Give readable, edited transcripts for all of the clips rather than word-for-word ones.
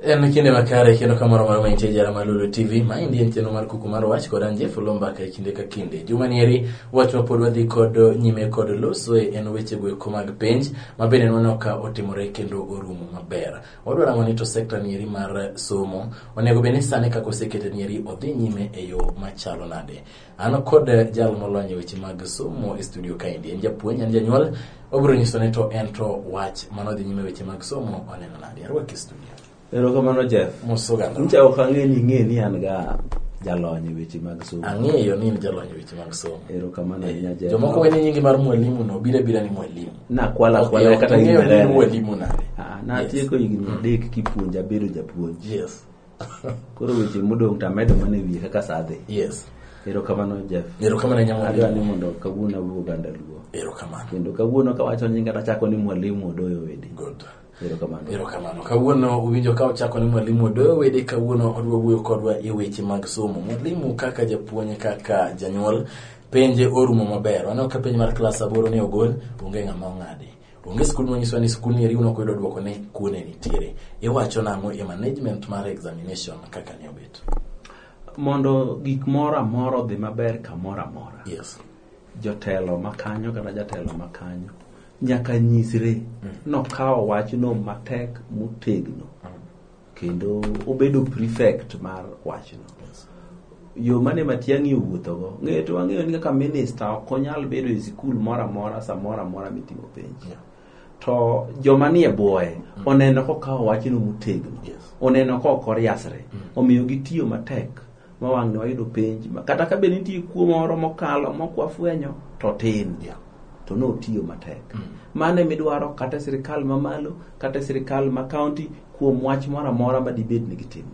En kinde makare kendo kamoro amora ma intie jara mar Lolwe TV, maendi en chenro mar kuku mar wach kod an Jeff Olombaka e kinde ka kinde. Juma nieri wach ma pod wadhi kod nyime kod losoe en weche go eko mag penj ma bende nwaneno ka otimore kendo orumo maber. Wadwa rango ni to sekta nieri mar somo onego bed ni sani kaka osekete nieri odhi nyime e yo machalo nade. An kod jal molony e weche mag somo e studio kaendi, en japuonj, en janyuol, obiro nyiso ni to en to wach manodhi nyime e weche mag somo oneno nade. Arwaki e studio. Erokamano Jeff. Mos oganda. Ncha ok ang'e ni ing'e ni an ga jalony e weche mag somo. Ang'eyo ni in jalony e weche mag somo. Erokamano ahinya Jeff. Jomoko weni nyingi mar mwalimu no biro abira ni mwalimu. Nakwala Ok, akwala ok kata ing'eyo ni in Nyerere. mwalimu nade. Ah, natieko higni 3 kipuonja bedo japuonj. Yes. Koro weche modong' to amedo mana e wiye kaka saa dhi. Yes. Erokamano Jeff. Erokamano ahinya Adwa ni mwalimu. mondo kawuono awuo oganda luo. Erokamano. Kendo kawuono kawacho nyinga tachako ni mwalimu Odoyo Wede. Good. Erokamano. Erokamano. Kawuono uwinjo ka ochako ni mwalimu Odoyo Wede, kawuono odwa wuoyo kodwa e weche mag somo. Mwalimu kaka japuonj, kaka janyuol, penje orumo maber. Waneno ka penj mar klas 8 ne ogol, onge ng'ama ong'adi. Onge skul manyisowa ni skul ni eri un ok uyudo dwoko ne kuone nitiere. Iwacho nang'o e management mar examination kaka ne obet? Mondo gik moro amora odhi maber kamoro amora. Yes. Jotelo makanyo kata jatelo makanyo nyaka nyisre nokawo wachno matek motegno kendo obedo prefect mar wachno. Yo mane Matiang'i owuothogo, ng'eyo to wang'eyo ni kaka minister ok onyal bedo e sikul moro amora samoro amora mitimo penj. To joma nie bwoye oneno kokawo wachno motegno. Oneno ka ok oriasre. Omiyo gitiyo matek ma wang'ni wayudo penj. Kata ka be nitie kuo moro mokalo mok wafwenyo to tin. To notiyo matek. Mano emidwaro kata e sirikal mamalo kata e sirikal ma county kuom wach moro amora ma dibed ni gitimo.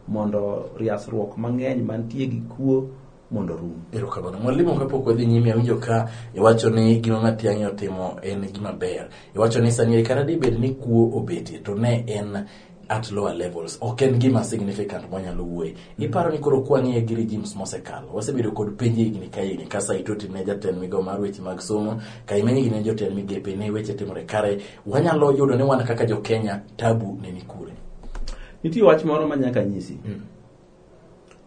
Mondo riasruok mang'eny mantie gi kuo mondo orum. Erokamano. Mwalimu, kapok wadhi nyime, awinjo ka iwacho ni gima Matiang'i otimo en gima ber. Iwacho ni sani kata dibed ni kuo obetie to ne en at lower levels, ok en gima significant mwanyalo wuoye. Iparo ni koro kwang'iye gi regimes mosekalo, wasebedo kod penj higni ka higni, ka Saitoti ne jatend migawo mar weche mag somo, Kaimenyi gi ne jotend migepe ne weche timore kare, wanyalo yudo ni wan kaka jo Kenya tabu ne ni kure? Nitie wach moro ma nyaka nyisi.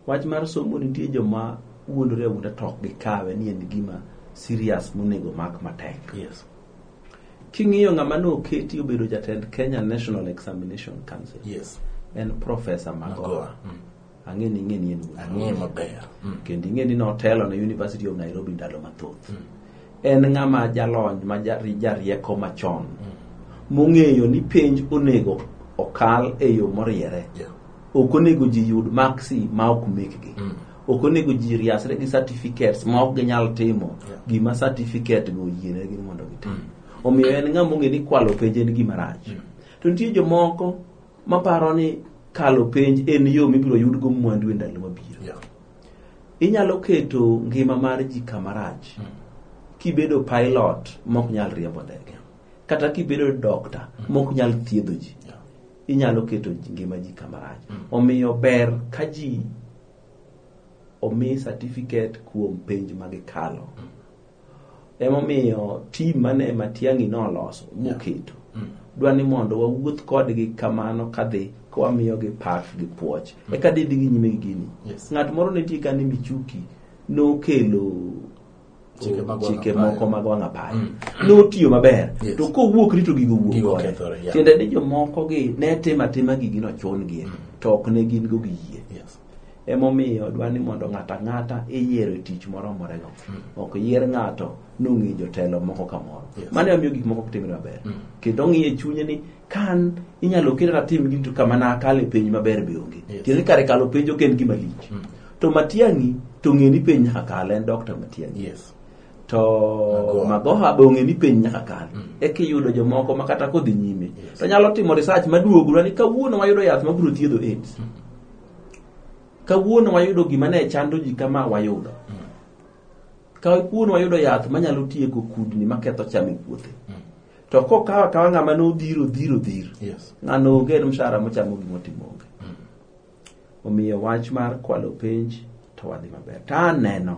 Wach mar somo nitie joma wuondore awuonda to ok gikawe ni en gima serious monego mak matek. Yes. King'iyo ng'ama noketi obedo jatend Kenya National Examination Council. Yes. En Professor Magoha. Magoha. Ang'e ni ing'e ni en wuon. Ang'e maber. Kendo ing'e ni notelo ne University of Nairobi ndalo mathoth. En ng'ama jalony ma jarieko machon. Mong'eyo ni penj onego okal e yo moriere. Ok onego ji yud maksi ma ok mekgi. Ok onego ji riasre gi certificates ma ok ginyal timo gima certificate go oyienegi mondo gitim. Omiyo en ng'ama ong'e ni kwalo penj en gima rach. To nitie jomoko maparo ni kalo penj en yo mibiro yudgo mwandu e ndalo mabiro. Inyalo keto ngima mar ji kama rach kibedo pilot mok nyal riembo ndege, kata kibedo doctor mok nyal thiedho ji. Inyalo keto ngima ji kama rach. Omiyo ber ka ji omi certificate kuom penj ma gikalo. Emomiyo team mane Matiang'i noloso moketo dwa ni mondo wawuoth kodgi kamano kadhi kwamiyogi pak gi puoch. Eka didhi gi nyime gi gini. Ng'at moro nitie ka ni Michuki nokelo Chike mag wang' chike apaya. moko mag wang' apaya. Notiyo maber. To kowuok ni to gigo wuok Gigo kode. kethore, yeah. Tiende ni jomoko gi ne timo atima gigi nochun gi to ok ne gin go gi yie. Emomiyo dwa ni mondo ng'ato ang'ata iyiero e tich moro amora go. Ok yier ng'ato nong'e jotelo moko kamoro. Mano emomiyo gik moko ok timre maber. Kendo ong'iyo e chunye ni kan inyalo keta atim gini to kama nakale penj maber be onge. Tiende ni kare kalo penj ok en gima lich. To Matiang'i to ng'e ni penj nyaka kal, en Dr. Matiang'i. To Magoha be ong'e ni penj nyaka kal. Eka iyudo jomoko ma kata kodhi nyime to nyalo timo research maduogo ni kawuono wayudo yath mabiro thiedho AIDS. Kawuono wayudo gima ne chando ji kama wayudo. Kawuono wayudo yath manyalo tieko kudni maketho cham e puothe. To kokawo akawa ng'ama nodhiro dhiro dhir. Ng'ano onge en mshahara mochamo gimotimo onge. Omiyo wach mar kwalo penj to wadhi maber. To aneno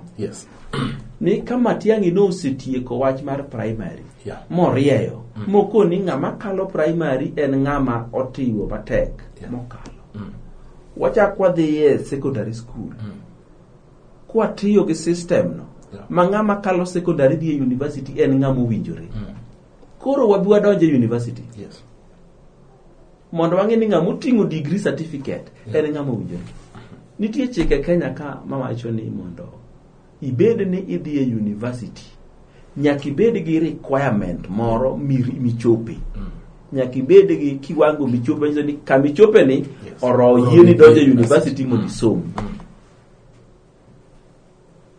ni ka Matiang'i nosetieko wach mar primary morieyo mokoni ng'ama kalo primary en ng'ama otiwo matek mokalo. Wachak wadhi e secondary school. Kwatiyo gi system no, ma ng'ama kalo secondary dhi e university en ng'ama owinjore. Koro wabi wadonjo e university. Mondo wang'e ni ng'ama oting'o degree certificate en ng'ama owinjore. Nitie chike Kenya ka mawacho ni mondo ibed ni idhi e university nyaka ibed gi requirement moro michope. Nyaka ibed gi kiwango michope manyiso ni kama ichope ni oro yieni donjo e university mondo isom.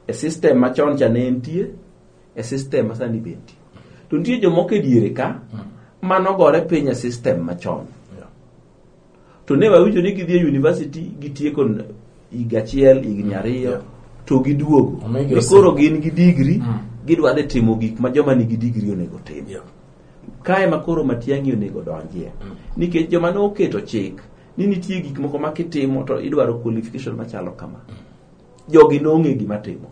E system machon cha ne nitie, e system masani be nitie. To nitie jomoko e diere ka manogore piny e system machon. To ne wawinjo ni gidhi e university gitieko higa achiel, higni ariyo, to giduogo. Ni koro gin gi degree, gidwa dhi timo gik ma joma nigi degree onego tim. Kae ma koro Matiang'i onego donjie. Nikech joma ne oketo chik ni nitie gik moko ma kitimo to idwaro qualification machalo kama. Jogi nong'e gima timo.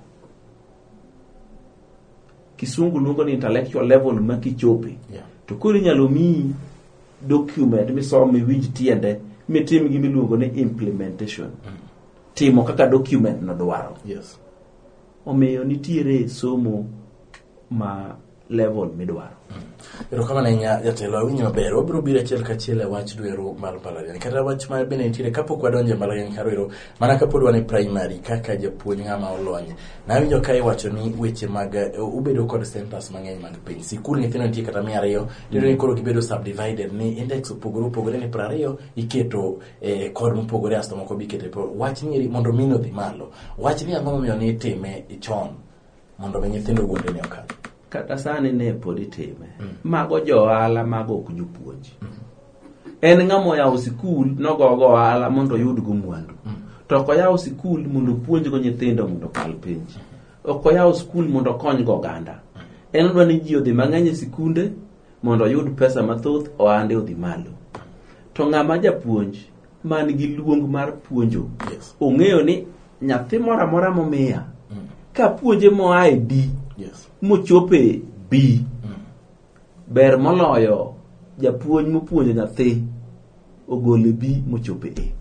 Kisungu luongo ni intellectual level ma kichope. To koro inyalo miyi document misom miwinj tiende mitim gima iluongo ni implementation. Timo kaka document no dwaro. Omiyo nitiere somo ma level midwaro. Erokamano ahinya jatelo, awinjo maber. Wabiro biro achiel kachiel e wach dwero mar mbalariany. Kata wach ma bende nitiere kapok wadonjo e mbalariany karo ero, mana kapod wan e primary kaka japuonj ng'ama olony. Nawinjo ka iwacho ni weche mag ubedo kod centers mang'eny mag penj. Sikul nyithindo nitie kata 200, tiyudo ni koro gibedo subdivided ni index opogore opogore ni 20 iketo kod mopogore asto moko be iketo e wach ni mondo mino odhi malo. Wach ni ang'o momiyo ni itime chon mondo mi nyithindo wuonde ni okal. Kata sani ne pod itime. Mago jo ohala, mago ok jopuonj. En ng'ama oyawo sikul nogogo ohala mondo oyudgo mwandu. To ok oyawo sikul mondo opuonjgo nyithindo mondo okal penj. Ok oyawo sikul mondo okonygo oganda. En odwa ni ji odhi mang'eny e sikunde mondo oyud pesa mathoth, ohande odhi malo. To ng'ama japuonj man gi luong mar puonjo, ong'eyo ni nyathi moro amora momiya, ka puonje moa e D, mochope B, ber moloyo japuonj mopuonjo nyathi ogole B mochope A.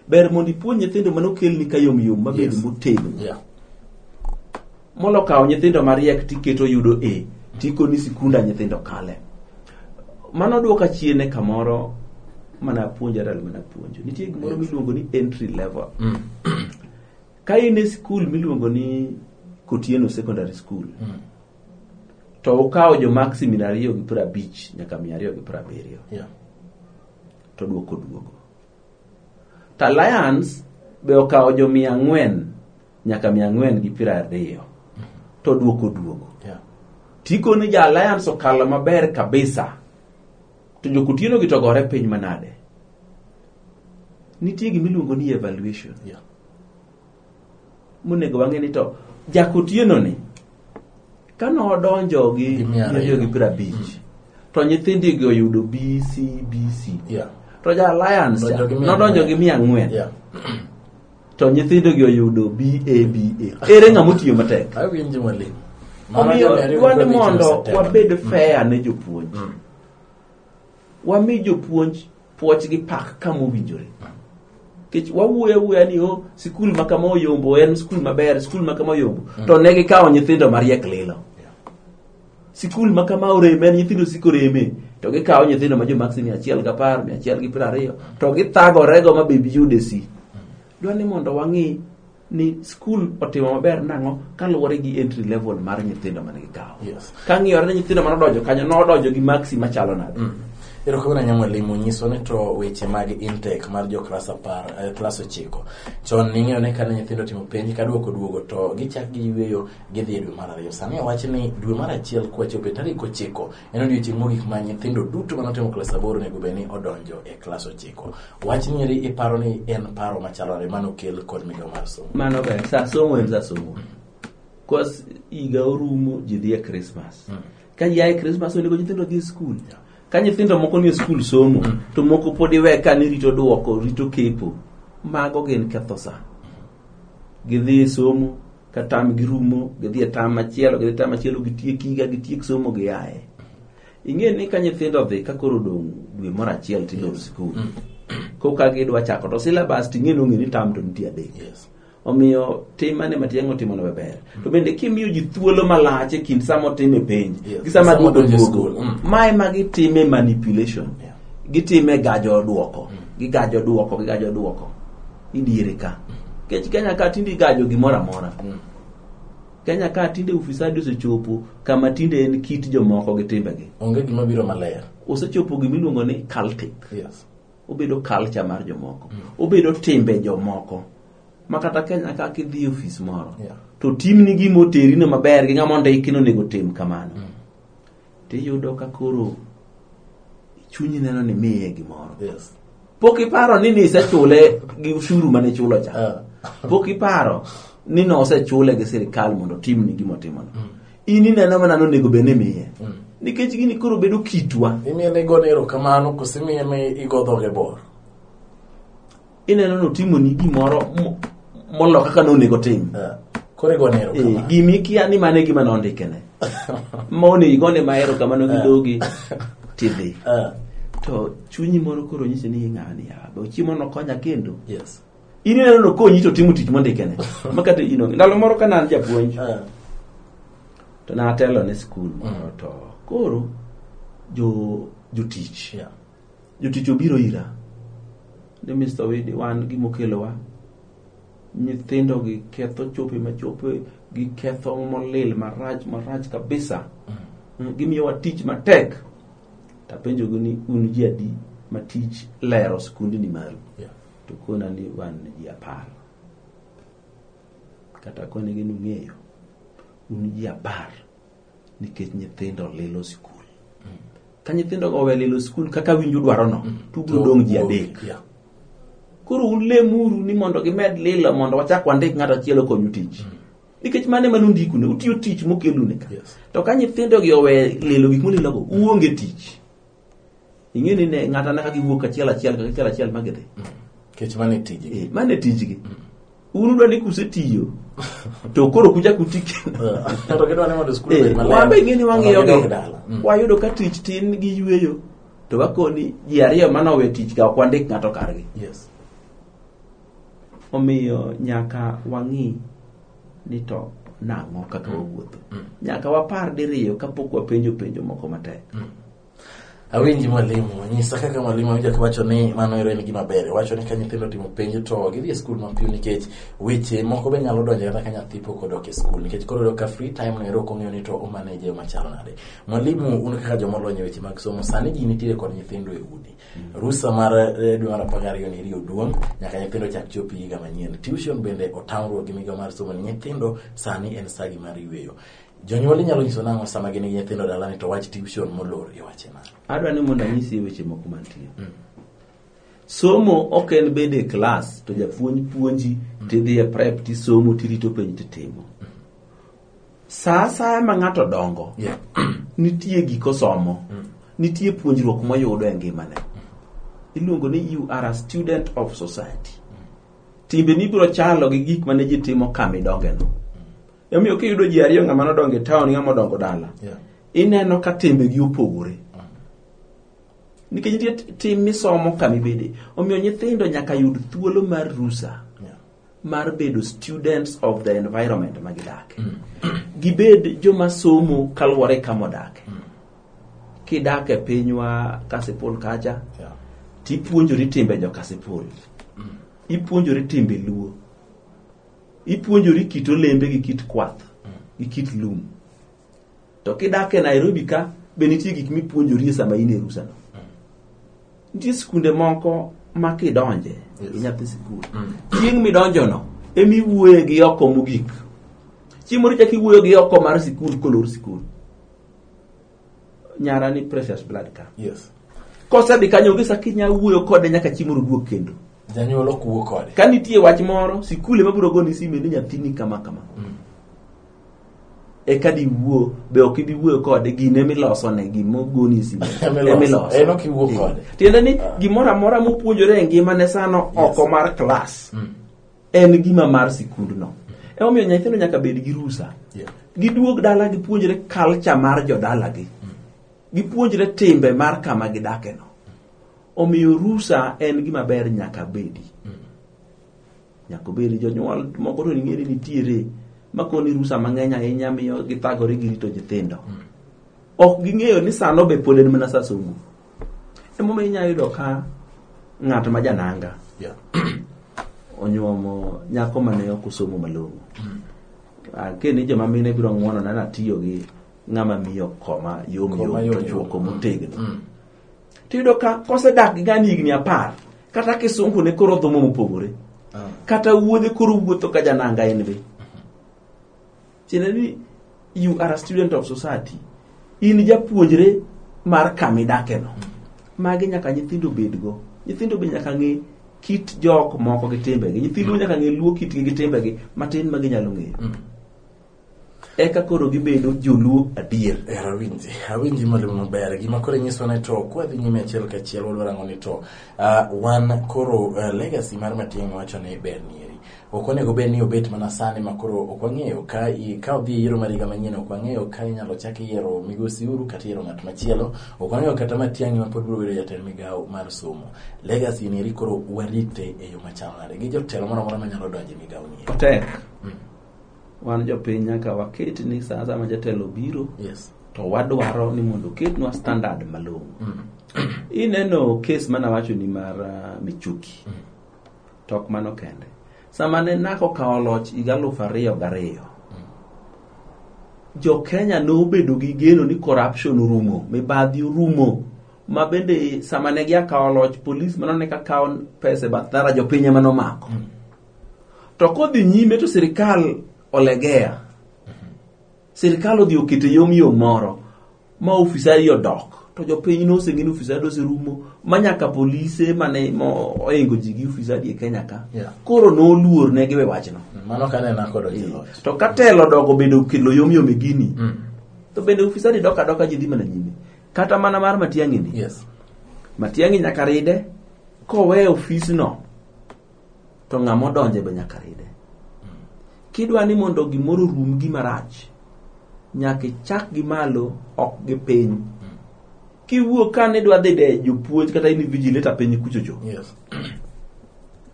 Ber mondo ipuonj nyithindo manokelni ka yom yom mabed motegno. Molo kawo nyithindo mariek tiketo yudo A, tikoni sikunda nyithindo kale. Mano duoka chien e kamoro mana puonjo ndalo mana puonjo. Nitie gimoro miluongo ni entry level. Ka in e sikul miluongo ni Kotieno Secondary School, to ukawo jo maksi 250 nyaka 270, to duoko duogo. To Alliance be okawo jo 400 nyaka 420, to duoko duogo. Tikoni ja Alliance okalo maber kabisa, to jo Kotieno gi to gore piny manade. Nitie gima iluongo ni evaluation. Monego wang'e ni to ja Kotieno ni kane odonjo gi 250, to nyithindi gi oyudo B, C, B, C. To ja Alliance cha, nodonjo gi 400. To nyithindo gi oyudo B, A, B, A. Ere ng'ama otiyo matek? Awinjo mwalimu. Omiyo dwani mondo wabed fair ne jopuonj. Wami jopuonj puoch gi pak kama owinjore. Nikech wawuoyo awuoya ni o sikul ma kama oyombo en sikul maber, sikul ma kama oyombo. To ne gikawo nyithindo mariek lilo. Sikul ma kama oreme en nyithindo siko reme. To gikawo nyithindo ma jo maksi 110, 120, to githagorego ma be giyude C. Dwani mondo wang'i ni skul otimo maber nang'o kaluwore gi entry level mar nyithindo mane gikawo. Ka ng'iyore ni nyithindo manodonjo kanyo nodonjo gi maksi machalo nade. Erokamano ahinya mwalimu, nyiso ni to weche mag intake mar jo klas 10, klas 9. Chon ning'eyo ni kane nyithindo timo penj ka duoko duogo to gichak giyweyo gidhi e dwe mar 2. Sani awach ni dwe mar 1 kwachopo e tarik 9 en odiochieng' mogik ma nyithindo duto manotimo klas 8 onego bed ni odonjo e klas 9. Wach ni eri iparo ni en paro machalo nade manokel kod migawo mar somo? Mano ber, sa somo en sa somo. Kos higa orumo ji dhi e Christmas. Ka ji a e Christmas onego nyithindo dhi e skul. Ka nyithindo moko ni e skul somo, to moko pod iwe ka ni rito duoko, rito kepo. Mago gin ketho sa. Gidhi e somo, ka tam girumo, gidhi e tam machielo, gidhi e tam machielo, gitiek higa, gitiek somo, giaye. Ing'e ni ka nyithindo odhi, ka koro odong' dwe moro achiel tiloro sikul. Koka gidwa chako to syllabus ting'e ni ong'e ni term to nitie adek. Yes. Omiyo tim mane Matiang'i otimono be ber. To bende kimiyo ji thuolo malach e kind sama otime penj Yes. gi sama Sama duoko odonjo e duogo. school. Mae ma gitime manipulation. Yeah. Gitime gajo duoko. Gigajo duoko, gigajo duoko. Idiere ka. Nikech Kenya ka tinde igajo gimoro amora. Kenya ka tinde ufisadi osechopo kama tinde en kit jomoko gi timbegi. Onge gima biro maler. Osechopo gimiluongo ni cultic. Yes. Obedo culture mar jomoko. Obedo timbe jomoko. Ma kata Kenya ka kidhi e ofis moro Yeah. to timni gima oterino maber gi ng'ama ondiki ni onego tim kamano. Tiyudo ka koro chunyi neno ni miye gimoro. Yes. Pok iparo ni nisechule gi ushuru mane ichulo cha. Pok iparo ni nosechule gi sirikal mondo otimni gima otimono. In ineno mana ni onego bed ni imiye. Nikech gini koro bedo kitwa. Imiye ni igone erokamano koso imiye ni igo dhoge bor. Ineno ni otimoni gimoro molo kaka nonego tim. Koro igone erokamano. Gimi kia ni mano e gima nondikene. Ma onego igone ma erokamano gi dhogi tidhi. To chunyi moro koro nyisi ni ng'ani ya, be chiemo no konya kendo. Yes. In ineno ni okonyi to timo tich mondikene. Ma kata in onge. Ndalo moro ka ne an japuonj, to natelo ne skul moro to koro jotich. Yeah. Jotich obiro ira. Ni Mr. Owidi, wan gimokelowa. Nyithindo gi ketho chope machope, giketho molil marach marach kabisa. Gimiyowa tich matek. Tapenjogi ni un ji adi ma tich lero skundni maru. Yeah. To kona ni wan ji 10. Kata konegi ni ung'eyo, un ji 10 nikech nyithindo lilo skul. Ka nyithindo go owe lilo skul kaka winjo dwarono, to ubiro dong' ji 3. Yeah. Koro un lemuru ni mondo gimed lilo mondo wachak wandik ng'ato achiel okonyu tich. Nikech mano ema nondikune, utiyo tich mokelune ka. Yes. To ka nyithindo gi owe lilo gik molilogo, uonge tich. Ing'e ni ne ng'ato anaka giwuok achiel achiel achiel achiel ma gidhi. Nikech mano e tijgi. Mano e tijgi. Un udwa ni kusetiyo to koro kuchak uti kendo. To gidwa ni mondo skul obed maler. Wan be ing'e ni wang'iyo mondo gi. gidog dala. Wayudo ka tich tin gi yueyo to wakoni ji 2 mane owe tich ka ok wandik ng'ato kargi. Yes. Omiyo nyaka wang'i ni to nang'o kaka wawuotho. Nyaka wapar diriyo kapok wapenjo penjo moko matek. Awinji mwalimu, nyisa kaka mwalimu awinjo kiwacho ni mano ero en gima ber. Wacho ni ka nyithindo otimo penj to gidhi e skul mapiyo nikech weche moko be nyalo donjo kata ka nyathi pok odok e skul nikech koro oyudo ka free time no ero ok ong'eyo ni to omaneje machalo nade. Mwalimu, un kaka joma olony e weche mag somo, sani ji nitiere kod nyithindo e udi. Rusa mar dwe mar 12 ni eri oduong', nyaka nyithindo chak chop higa manyien. Tuition bende otamruok gi migawo mar somo ni nyithindo sani en sagi mar yueyo. Jonyuol inyalo nyiso nang'o sama gin gi nyithindo dala ni to wach tuition molor iwache nang'o? Adwa ni mondo anyisi weche moko mantie. Somo ok en bedo e klas to japuonj puonji tidhi e prep tisomo tirito penj titimo. Sa asaya ma ng'ato dongo, Yeah. nitie gik osomo, nitie puonjruok moyudo e ngimane. Iluongo ni you are a student of society. Timbeni biro chalo gi gik mane ji timo kama idongeno. Emomiyo kiyudo ji 2 ng'ama nodongo e town gi ng'ama odongo dala, Yeah. ineno ka timbegi opogore. Nikech nitie tim misomo kama ibede. Omiyo nyithindo nyaka yud thuolo mar rusa Yeah. mar bedo students of the environment ma gidake. Gibed joma somo kaluwore kama odake. Kidak e pinywa Kasipul kacha, Yeah. tipuonjori timbe jo Kasipul. Ipuonjori timbe Luo. Ipuonjori kit olembe gi kit kwath gi kit lum. To kidak e Nairobi ka, be nitie gik mipuonjori e sama in e rusano. Nitie skunde moko ma kidonje, Yes. inyathi sikul. Chieng' midonjono, emiwuoye gi oko mogik. Chieng' moro ichako iwuoyo gi oko mar sikul kolor sikul. Nyara ni Precious Blood ka. Yes. Kosedhi kanyo onge sa kinya wuoyo kode nyaka chieng' moro oduog kendo. Janyuol ok wuo kode. Ka nitie wach moro, sikul ema biro goni sime ni nyathini kama kama. Eka diwuo, be ok ibi wuoyo kode, gine milosone, gima ogoni sime. Emiloso. Emiloso. En ok iwuo kode. Tiende ni gimoro amora mopuonjore e ngimane sano Yes. oko mar klas en gima mar sikundno. Emomiyo nyithindo nyaka bed gi rusa. Yeah. Giduog dala gipuonjre culture mar jodalagi. Gipuonjre timbe mar kama gidakeno. Omiyo rusa en gima ber nyaka bedi. Nyaka obedi jonyuol moko to ing'e ni nitiere makoni rusa mang'eny ahinya miyo githagore gi rito nyithindo. Ok ging'eyo ni sano be pod en mana sa somo. Emomiyo inyalo yudo ka ng'at ma jananga onyuomo nyako mane ok osomo malong'o. Akeni joma mine biro ng'uono na natiyo gi ng'ama miyo koma yom Koma yom to yom chuo yom. komotegno. Tiyudo ka kosedak gi ng'ani higni 10 kata kisungu ne koro dhumo mopogore. Kata wuodhe koro wuotho ka jananga en be. Tiende ni you are a student of society. In japuonjre mar kama idakeno. Magi nyaka nyithindo bedgo. Nyithindo be nyaka ng'e kit jok moko gi timbegi. Nyithindo nyaka ng'e luo kitgi gi timbegi matin ma ginyalo ng'eyo. Eka koro gibedo joluo adier. Ero awinji, awinji mwalimu maber. Gima koro inyiso ni to kwadhi nyime achiel kachiel wadwa rango ni to wan koro legacy mar Matiang'i wacho ni ber nieri. Ok onego bed ni obet mana sani ma koro ok wang'eyo ka ka odhi e yiero mar higa manyien ok wang'eyo ka inyalo chak yiero migosi Uhuru kata yiero ng'at machielo. Ok wang'eyo kata Matiang'i ma pod biro bedo jatend migawo mar somo. Legacy nieri koro warite e yo machalo nade gi jotelo moro amora manyalo donjo e migawo ni. Otek. Wan jopiny nyaka waket ni sa asaya ma jatelo biro to wadwaro ni mondo oketnwa standard malong'o. Ineno kes manawacho ni mar Michuki. To ok mano kende. Sama ne NAC okawo loch higa 2002, jo Kenya nobedo gi geno ni corruption orumo, mibadhi orumo. Ma bende sama ne gia kawo loch, polis manone ka kawo pesa e bath ndara jopiny ema nomako. To kodhi nyime to sirikal olegea. Sirikal odhi okete yom yom moro ma ofisadi odok. To jopiny noseng'e ni ufisadi oserumo ma nyaka polise mane oingo ji gi ufisadi e Kenya ka. Koro noluor ne giwe wachno. Mano kane NAC odonjo e loch. To ka telo odok obedo kelo yom yom e gini, to bende ufisadi dok adoka ji dhi mana nyime. Kata mana mar Matiang'i ni. Matiang'i nyaka ride, kowe ofisno, to ng'ama odonje be nyaka ride. Kidwa ni mondo gimoro orum gima rach, nyaka ichak gi malo ok gi piny. Kiwuok ka nidwa dhi de jopuonj kata in vigilator piny kuchocho.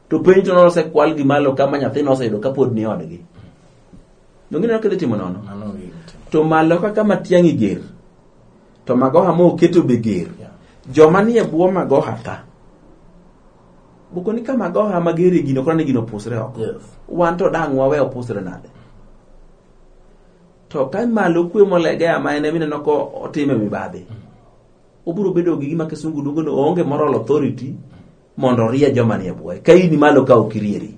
To penj to nosekwal gi malo kama nyathi noseyudo kapod ni odgi. Donge ineno kidhi timo nono? Mano onge gima timo. To malo kaka Matiang'i ger, to Magoha moketo be ger. Joma nie bwo Magoha ka, boko ni ka Magoha mager e gino, koro ni gino opusre oko. Wan to dang' wawe opusre nade? To ka malo kwe molegea ma en emineno ko otime mibadhi, obiro bedo gi gima kisungu luongo ni oonge moral authority mondo orie joma nie bwoye. Ka in malo ka ok irieri.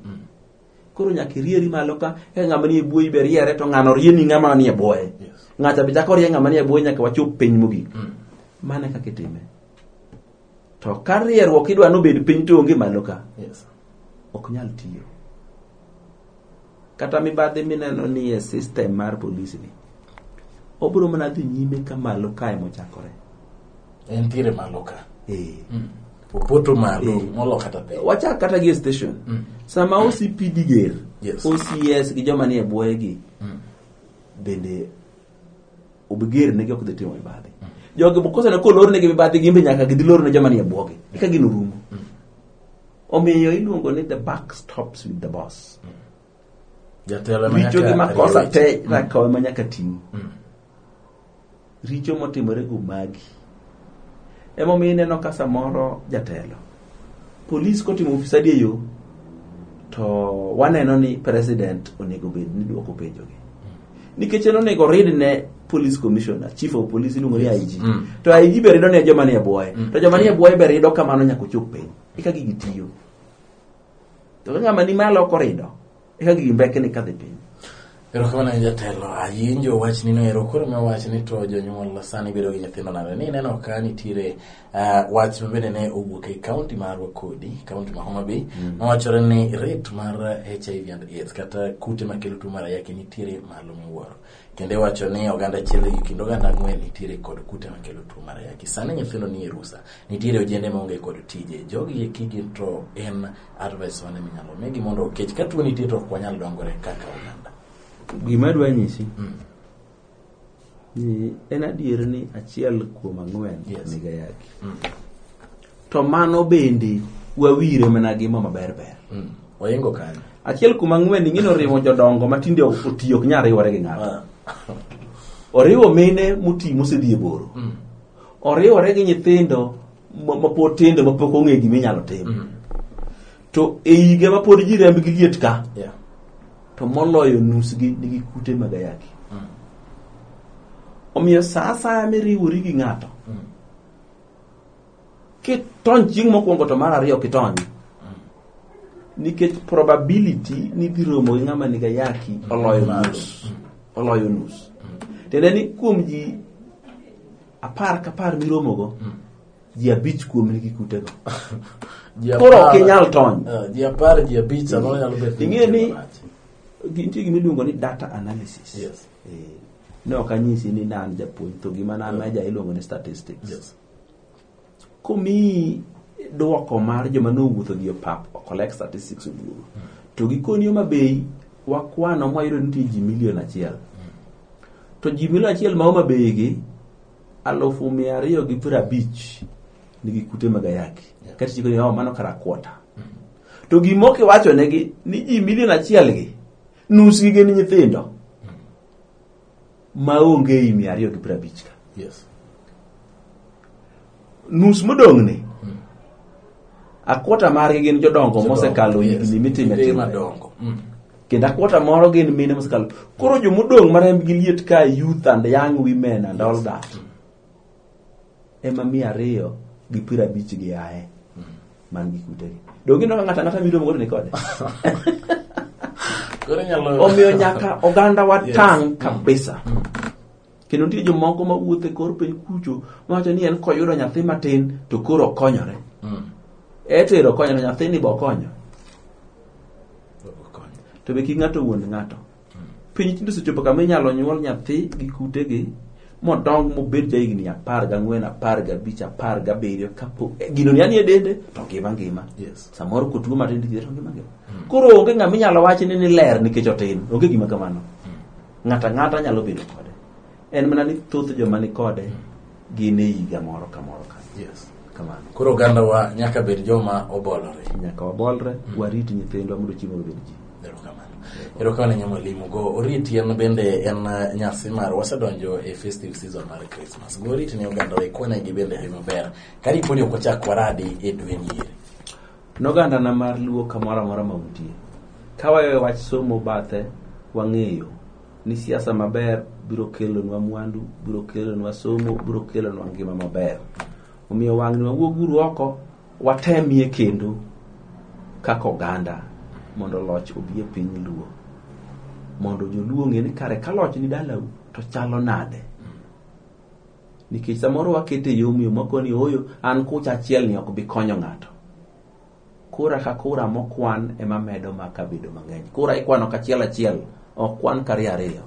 Koro nyaka irieri malo ka, eka ng'ama nie bwoyi be riere to ng'ano rieni ng'ama nie bwoye. Ng'acha be chako rie ng'ama nie bwoye nyaka wachop piny mogik. Mano e kaka itime. To ka rierruok idwa nobed piny to onge malo ka. Ok nyal tiyo. Kata mibadhi mineno ni e system mar polisi ni, obiro mana dhi nyime ka malo kae mochakore. Entiere malo ka. Opoto malo, molo kata piny. Wachak kata gi e station. Sama OCPD ger, OCS gi joma nie bwoye gi, bende obiger negi ok dhi timo mibadhi. Jogi kosene kolor negi mibadhi gin be nyaka gidhi lor ne joma nie bwogi. Eka gino rumo. Omiyo iluongo ni the buck stops with the boss. Jatelo ema Richo nyaka gi makosa rie te weche. rakaw ema nyaka ting'. Richo motimore go magi. Emomiyo ineno ka samoro jatelo polis kotimo ufisadi e yo to waneno ni president onego bed ni duoko penjogi. Nikech en onego rid ne police commissioner, chief of police iluongo ni IG. To IG be rido ne joma nie bwoye. To joma nie bwoye be rido kamano nyaka ochop piny. Eka gigi tiyo. To ka ng'ama ni malo ok orido, eka gigi mbekni kadhi piny. Erokamano ne jatelo, awinjo wachni no ero koro miwa wach ni to jonyuol sani bedo gi nyithindo nade. Ni ineno ka nitiere wach mabende ne owuok e kaunti marwa kodi, kaunti ma Homa Bay, mawachore ni rate mar HIV and AIDS kata kute makelo tuo mar ayaki nitiere malo miwuoro. Kendo iwacho ni oganda achiel e kind oganda ang'wen nitiere kod kute makelo tuo mar ayaki. Sani nyithindo nie rusa, nitiere ojende maonge kod tije. Jogi eki gin to en advice mane minyalo migi mondo kech ka tuo nitie to ok wanyal dongore kaka oganda. Gima adwa nyisi ni en adier ni achiel kuom ang'wen nigi ayaki. To mano bende wawire mana gi mo maber ber. Oingo kanyo. 1 kuom 4 ing'e ni oriwo jodongo matinde oti ok nyal riwore gi ng'ato. Oriwo mine moti mosedhi e boro. Oriwore gi nyithindo mapod tindo mapok ong'e gima inyalo tim. To e higa mapod ji rembgi liet ka, to moloyo nusgi nigi kute mag ayaki. Omiyo sa asaya miriwori gi ng'ato, kitony chieng' mokwongo to mar ariyo kitony. Nikech probability ni dhi romo gi ng'ama nigi ayaki oloyo nus. Oloyo nus. Tiende ni kuom ji 10 ka 10 miromogo, ji 5 kuom nigi kutego. Koro ok inyal tony. Ji 10, ji 5 samoro nyalo bet ni Ing'e ni nitie marach. nitie gima iluongo ni data analysis. Yes. Ne ok anyisi ni ne an japuonj, to gima ne ameja iluongo ni statistics. Yes. Komiyi duoko mar joma nowuotho gi opap collect statistics oduogo. To gikoni Homa Bay wakwano mwayudo ni nitie ji milion 1. To ji milion 1 ma Homa Bay gi 250,000 nigi kute mag ayaki. Kata chiko ni, oh, mano kara kwota. To gima ok iwacho negi ni ji milion 1 gi nus gi gin nyithindo maonge ei 250 ka. Yes. Nus modong' ni akwota margi gin jodongo mosekalo higni mitime Mide timbe. madongo. Kendo akwota moro gin mine mosekalo. Koro jomodong' ma rembgi liet ka youth and young women and all that. Ema 250 gi aye. Man gi kutegi. Donge ineno ka ng'ato ang'ata miromo godo ni kode? Koro inyalo Omiyo nyaka oganda watang' Yes. kabisa. Kendo nitie jomoko mawuotho e kor piny kucho mawacho ni en koyudo nyathi matin to koro okonyore. Etero okonyore, nyathini be okonyo. To be kik ng'ato wuond ng'ato. Piny tinde osechopo kama inyalo nyuol nyathi gi kutegi modong mobed jahigni 14, 15, 17 kapo gino ni e dende to ngima ngima. Yes. Samoro kotuo matin to ngima ngima. Koro onge ng'ama inyalo wach ni ler nikech otin. Onge gima kamano. Ng'ato ang'ata nyalo bedo kode. En mana ni thoth joma ni kode gin e higa moro kamoro ka. Yes. Kamano. Koro oganda wa nyaka bed joma obolore. Nyaka wabolre, warit nyithindwa mondo chieng' moro obed ji. Erokamano. Erokamano ne mwalimu. Go oriti en bende en nyasi mar wasedonjo e festive season mar Christmas. Go oriti ne oganda wa ikwanegi bende hawi maber. Karipo ni ok wachak waradi e dwe ni eri. Nogandana mar Luo kamoro amora ma untie. Ka waweyo wach somo bathe, wang'eyo ni siasa maber biro kelonwa mwandu, biro kelonwa somo, biro kelonwa ngima maber. Omiyo wang'ni wawuoguru oko, watemie kendo kaka oganda mondo loch obi e piny Luo. Mondo joluo ong'e ni kare ka loch ni dalau to chalo nade. Nikech samoro wakete yom yom wakoni ooyo an kucha achiel ni ok bi konyo ng'ato. Kura ka kura mokwan ema medo maka bedo mang'eny. Kura ikwano kachiel achiel, ok kwan kariyo ariyo.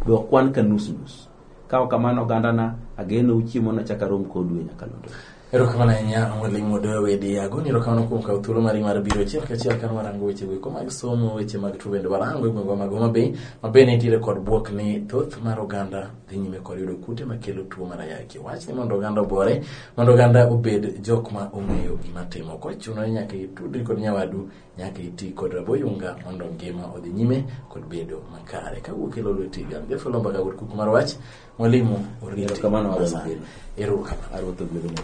Be ok kwan ka nus nus. Ka ok kamano ogandana, ageno chiemo nachak arom kodu e nyakalondo. Erokamano ahinya mwalimu Odoyo Wede. Agoni erokamano kuom kawo thuolo mari mar biro achiel kachiel kan warango weche go mag somo, weche mag tuo bende warango e gwengwa mag Homa Bay ma bende nitiere kod bwok ni thoth mar oganda dhi nyime kod yudo kute makelo tuo mar ayaki. Wach ni mondo oganda obore, mondo oganda obed jok ma ong'eyo gima timo. Kochuno ni nyaka itudri kod nyawadu, nyaka iti kod raboyunga mondo ngima odhi nyime kod bedo makare. Kawuok e Lolwe TV, an Jeff Olomba ka wuod kuku mar wach, mwalimu oriti. Erokamano, Aruoth Asante. Ogwedho. Erokamano. Aruoth ogwedho.